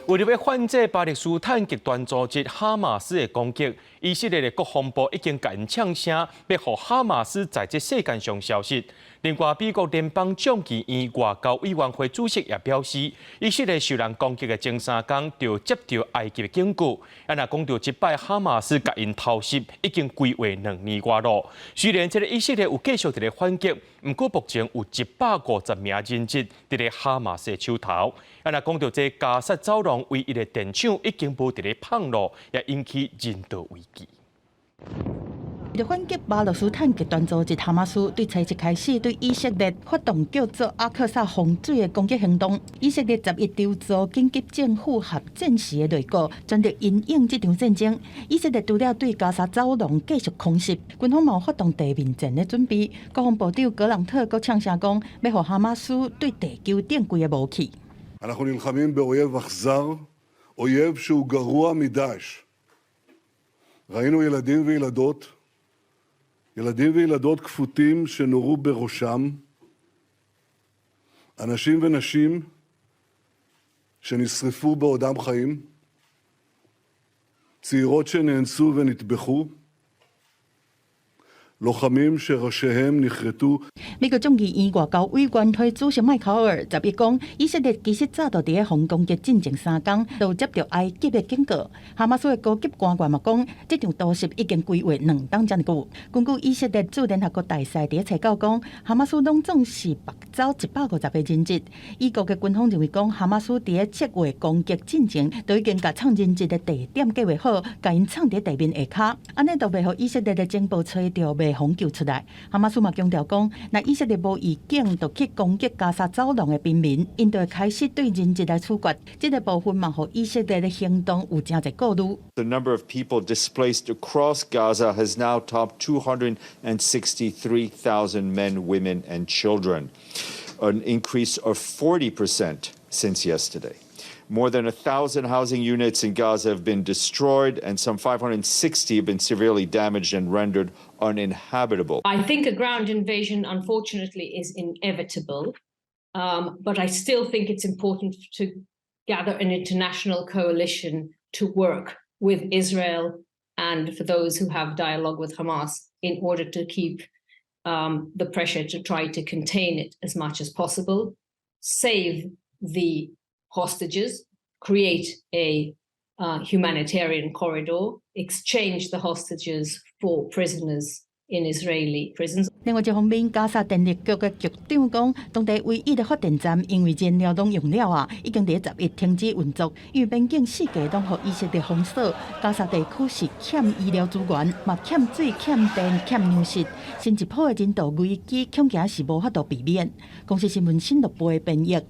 為著欲反制巴勒斯坦極端組織哈馬斯的攻擊，以色列的國防部已經共𪜶嗆聲，欲予哈馬斯在這世間上消失。另外，美國聯邦眾議院外交委員會主席也表示，以色列受人攻擊的前三工就接著埃及的警告。啊，若講著這擺哈馬斯共𪜶偷襲，已經規劃2年外囉。雖然這个以色列有繼續佇咧反擊，毋過目前有150名人質佇咧哈馬斯的手頭。啊，若講著這加薩走廊唯一的電廠已經無佇咧麭囉，也引起人道危機。為著反擊巴勒斯坦極端組織哈馬斯，對初七開始對以色列發動叫做阿克薩洪水的攻擊行動。以色列11籌組緊急政府和戰時的內閣，全力因應這場戰爭。以色列除了對加沙走廊繼續空襲，軍方嘛有發動地面戰的準備。國防部長格朗特閣嗆聲講，欲予哈馬斯對地球頂規个無去。 אנחנו נלחמים באויב אכזר, אויב שהוא גרוע מדאעש. ראינו ילדים וילדות, ילדים וילדות כפותים שנורו בראשם, אנשים ונשים שנשרפו בעודם חיים, צעירות שנאנסו ונטבחו, לוחמים שראשיהם נכרתו. 美國眾議院外交委員會主席麥考爾11講，以色列其實早就佇咧予攻擊進前三工，就接著埃及的警告。哈馬斯的高級官員嘛講，這場突襲已經規劃2冬遮爾久。根據以色列駐聯合國大使佇咧初九講，哈馬斯攏總是縛走150個人質。以國的軍方認為講，哈馬斯佇咧策劃攻擊進前，就已經共藏人質的地點計劃好，共𪜶藏佇地面下跤，按呢就袂予以色列的情報揣著，袂予救出來。哈馬斯嘛強調講，若以色列無預警就去攻擊加沙走廊的平民，𪜶就會開始對人質來處決。這个部分嘛，予以色列的行動有誠濟顧慮。 The number of people displaced across Gaza has now topped 263,000 men, women, and children, an increase of 40% since yesterday. More than 1,000 housing units in Gaza have been destroyed, and some 560 have been severely damaged and rendered uninhabitable. I think a ground invasion, unfortunately, is inevitable. But I still think it's important to gather an international coalition to work with Israel and for those who have dialogue with Hamas in order to keep the pressure to try to contain it as much as possible, save the hostages, create a humanitarian corridor, exchange the hostages for prisoners in Israeli prisons. 另外一方面，加沙電力局的局長講，當地唯一的發電站因為燃料攏用了啊，已經佇11停止運作。因為邊境四界攏予以色列封鎖，加沙地區是欠醫療資源，嘛欠水、欠電、欠糧食，新一波的人道危機恐驚是無法度避免。公視新聞新錄播的編譯。